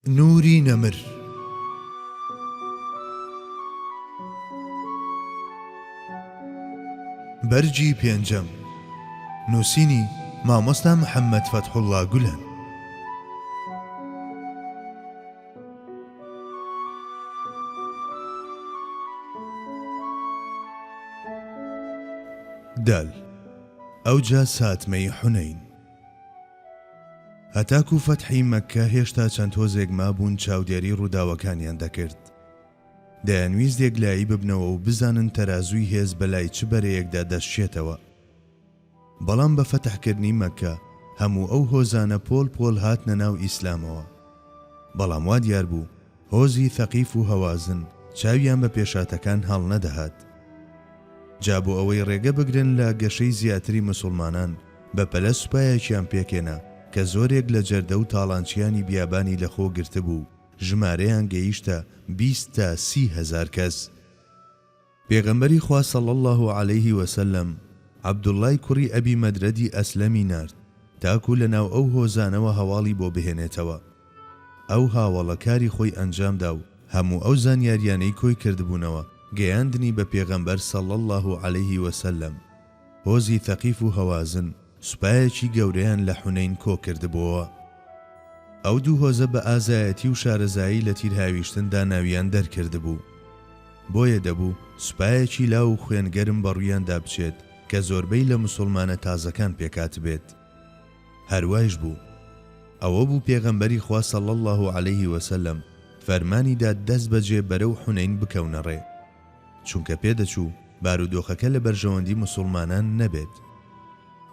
نوری نەمر. بەرگی پێنجەم. نووسینی، مامۆستا محەممەد فەتحوڵڵا گولەن. دال. ئەوجا ساتمەی حونەین. هەتاکو فەتحی مەککە هێشتا چەند هۆزێک مابوون چاودێری ڕووداوەکانیان دەکرد. دەیانویست یەکلایی ببنەوە و بزانن تەرازووی هێز بەلای چ بەرەیەکدا دەشکێتەوە. بەڵام بە فەتحکردنی مەککە هەموو ئەو هۆزانە پۆل پۆل هاتنە ناو ئیسلامەوە. بەڵام وا دیار بوو هۆزی ثەقیف و هەوازن چاویان بە پێشهاتەکان هەڵنەدەهات. جا بۆ ئەوەی ڕێگە بگرن لە گەشەی زیاتری مسوڵمانان بە پەلە سوپایەکیان پێکهێنا کە زۆرێک لە جەردە و تاڵانچیانی بیابانی لە خۆ گرتبوو و ژمارەیان گەیشتە 20 تا 30 هەزار کەس. پێغەمبەری خوا صلی اللە علیه وسلم عەبدوڵڵای کوڕی ئەبی مەدرەدی ئەسلەمی نارد تاکو لەناو ئەو هۆزانەوە هەواڵی بۆ بهێنێتەوە. ئەو هاوەڵە کاری خۆی ئەنجامدا و هەموو ئەو زانیاریانەی کۆی کردبوونەوە گەیاندنی بە پێغەمبەر صلی اللە علیه وسلم. هۆزی ثەقیف و هەوازن سوپایەکی گەورەیان لە حونەین کۆکردبۆوە. ئەو دوو هۆزە بە ئازایەتی و شارەزایی لە تیرهاویشتندا ناویان دەرکردبوو. بۆیە دەبوو سوپایەکی لاو و خوێن گەرم بە ڕوویاندا بچێت کە زۆربەی لە موسوڵمانە تازەکان پێکهاتبێت. هەروایش بوو. ئەوە بوو پێغەمبەری خوا صلی اللە علیه وسلم فەرمانی دا دەست بەجێ بەرەو حونەین بکەونە ڕێ. چونکە پێدەچوو بارودۆخەکە لە بەرژەوەندی موسوڵمانان نەبێت.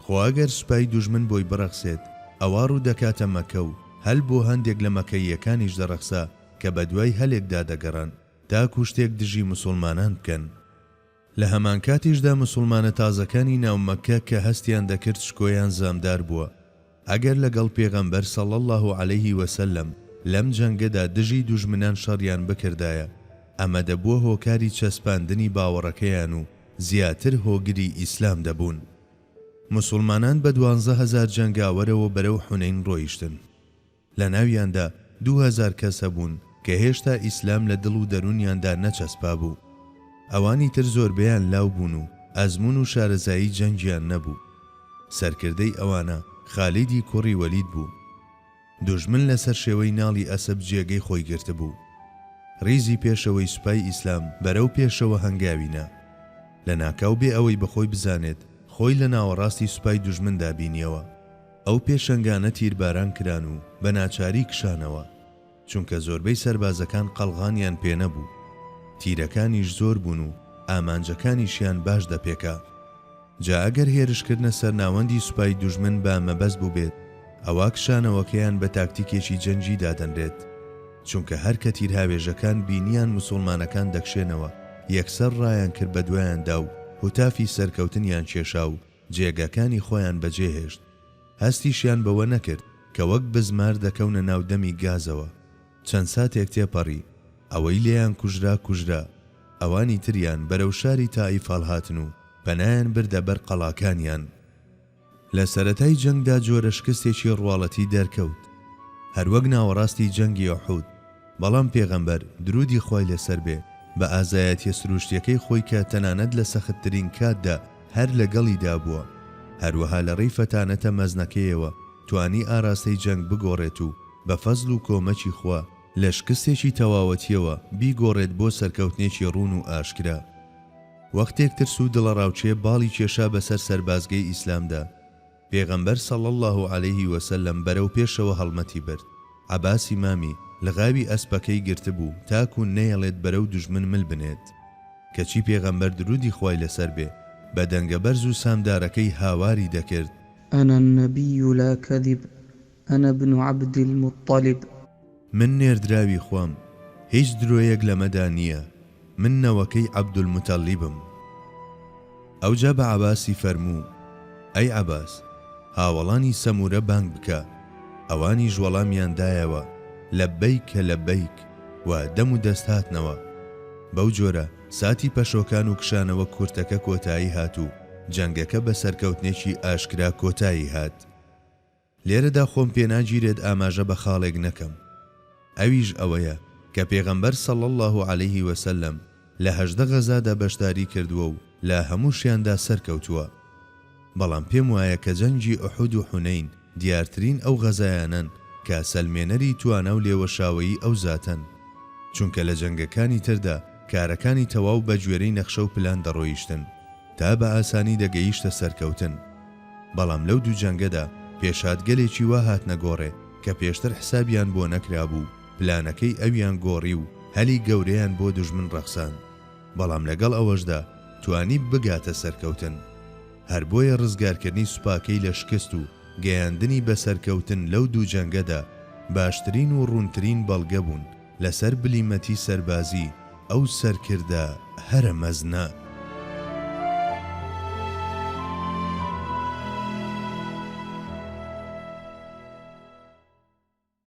خۆ ئەگەر سوپای دوژمن بۆی بڕەخسێت ئەوا ڕوو دەکاتە مەککە و هەل بۆ هەندێک لە مەکەییەکانیش دەڕەخسا کە بەدوای هەلێکدا دەگەڕان تاکو شتێک دژی موسوڵمانان بکەن. لە هەمانکاتیشدا موسوڵمانە تازەکانی ناو مەککە کە هەستیان دەکرد شکۆیان زامدار بووە ئەگەر لەگەڵ پێغەمبەر صلی اللە علیه وسلم لەم جەنگەدا دژی دوژمنان شەڕیان بکردایە ئەمە دەبووە هۆکاری چەسپاندنی باوەڕەکەیان و زیاتر هۆگری ئیسلام دەبوون. موسوڵمانان بە 12,000 جەنگاوەرەوە بەرەو حونەین ڕۆیشتن. لە ناویاندا 2000 کەس هەبوون کە هێشتا ئیسلام لە دڵ و دەروونیاندا نەچەسپابوو. ئەوانی تر زۆربەیان لاو بوون و ئەزموون و شارەزایی جەنگیان نەبوو. سەرکردەی ئەوانە خالیدی کوڕی وەلید بوو. دوژمن لەسەر شێوەی ناڵی ئەسپ جێگەی خۆی گرتبوو. ڕیزی پێشەوەی سوپای ئیسلام بەرەو پێشەوە هەنگاوی نا. لەناکاو بێ ئەوەی بەخۆی بزانێت خۆی لە ناوەڕاستی سوپای دوژمندا بینیەوە. ئەو پێشەنگانە تیرباران کران و بە ناچاری کشانەوە، چونکە زۆربەی سەربازەکان قەڵغانیان پێ نەبوو. تیرەکانیش زۆر بوون و ئامانجەکانیشیان باش دەپێکا. جا ئەگەر هێرشکردنە سەر ناوەندی سوپای دوژمن بە مەبەست بووبێت، ئەوا کشانەوەکەیان بە تاکتیکێکی جەنگی دادەنرێت. چونکە هەر کە تیرهاوێژەکان بینیان موسوڵمانەکان دەکشێنەوە، یەکسەر ڕایان کرد بە دوایاندا و هوتافی سەرکەوتنیان کێشا و جێگاکانی خۆیان بەجێهێشت. هەستیشیان بەوە نەکرد کە وەک بزمار دەکەونە ناو دەمی گازەوە. چەند ساتێک تێپەڕی، ئەوەی لێیان کوژرا کوژرا، ئەوانی تریان بەرەو شاری تائیف هەڵهاتن و پەنایان بردە بەر قەڵاکانیان. لە سەرەتای جەنگدا جۆرە شکستێکی ڕواڵەتی دەرکەوت، هەروەک ناوەڕاستی جەنگی ئوحود، بەڵام پێغەمبەر، دروودی خوای لەسەر بێ، بە ئازایەتیە سروشتیەکەی خۆی کە تەنانەت لە سەختترین کاتدا هەر لەگەڵیدا بووە، هەروەها لە ڕێی فەتانەتە مەزنەکەیەوە توانی ئاراستەی جەنگ بگۆڕێت و بە فەزڵ و کۆمەکی خوا لە شکستێکی تەواوەتیەوە بیگۆڕێت بۆ سەرکەوتنێکی ڕوون و ئاشکرا. وەختێک ترس و دڵەڕاوکێ باڵی کێشا بەسەر سەربازگەی ئیسلامدا، پێغەمبەر صلی اللە علیه وسلم بەرەو پێشەوە هەڵمەتی برد، عەباسی مامی لغاوی ئەسپەکەی گرتبوو تاکو نەیەڵێت بەرەو دوژمن مل بنێت، کەچی پێغەمبەر درودی خوای لەسەر بێ بە دەنگە بەرز و سامدارەکەی هاواری دەکرد. انا النبی لا کذب انا ابن عبد المطلب. من نێردراوی خوام، هیچ درۆیەک لەمەدا نییە، من نەوەکەی عەبدولموتەڵیبم. ئەوجا بە عەباسی فەرموو، ئەی عەباس، هاوەڵانی سەمورە بانگ بکە، ئەوانیش وەڵامیان دایەوە، لەبەیک لەبەیک، و دەم و دەست هاتنەوە. بەو جۆرە ساتی پەشۆکان و کشانەوە کورتەکە کۆتایی هات و جەنگەکە بە سەرکەوتنێکی ئاشکرا کۆتایی هات. لێرەدا خۆم پێناگیرێت ئاماژە بە خاڵێک نەکەم. ئەویش ئەوەیە کە پێغەمبەر صلی اللە علیه وسلم لە 18 غەزادا بەشداری کردووە و لە هەمووشیاندا سەرکەوتووە. بەڵام پێم وایە کە جەنگی ئوحود و حونەین دیارترین ئەو غەزایانەن کە سەلمێنەری توانا و لێوەشاوەیی ئەو زاتەن. چونکە لە جەنگەکانی تردا کارەکانی تەواو بە گوێرەی نەخشە و پلان دەڕۆیشتن تا بە ئاسانی دەگەیشتە سەرکەوتن. بەڵام لەو دوو جەنگەدا پێشهاتگەلێکی وا هاتنە گۆڕێ کە پێشتر حسابیان بۆ نەکرابوو و پلانەکەی ئەویان گۆڕی و هەلی گەورەیان بۆ دوژمن ڕەخساند. بەڵام لەگەڵ ئەوەشدا توانی بگاتە سەرکەوتن. هەر بۆیە ڕزگارکردنی سوپاکەی لە شکست و گەیاندنی بە سەرکەوتن لەو دوو جەنگەدا باشترین و ڕوونترین بەڵگە بوون لەسەر بلیمەتی سەربازی ئەو سەرکردە هەرە مەزنە.